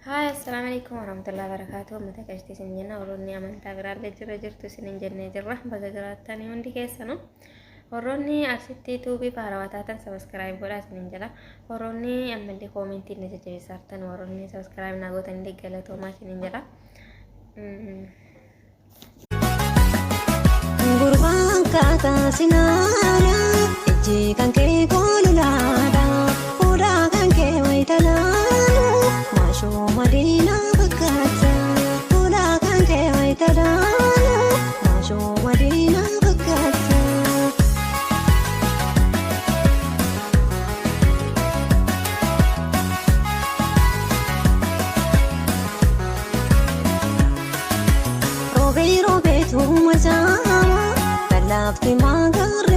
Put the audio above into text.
Haaya, assalaamu alaikum warahmatullahi wabarakatuh. Uummata qashtii isin jenna, warroonni amantaa biraallee jira jirtu isin jennee jirra. Baga jiraattanii hundi keessanu. Warroonni Arsitti tuubii haarawaa taatan subscribe godhaa isin jedha. Warroonni ammallee koomentii na jajjabeessaartan, warroonni subscribe naa gootan illee galatoomaa isin jedha. Gurbaan kaataa sinaana, ijji kan kee koolulaadha. Fuudhaa kan kee wayitalaanu maashoo madiinaa fakkaata. Fuudhaa kan kee wayitalaanu maashoo madiinaa fakkaata. Roobee roobeetu macaama kan laafti maagaarri.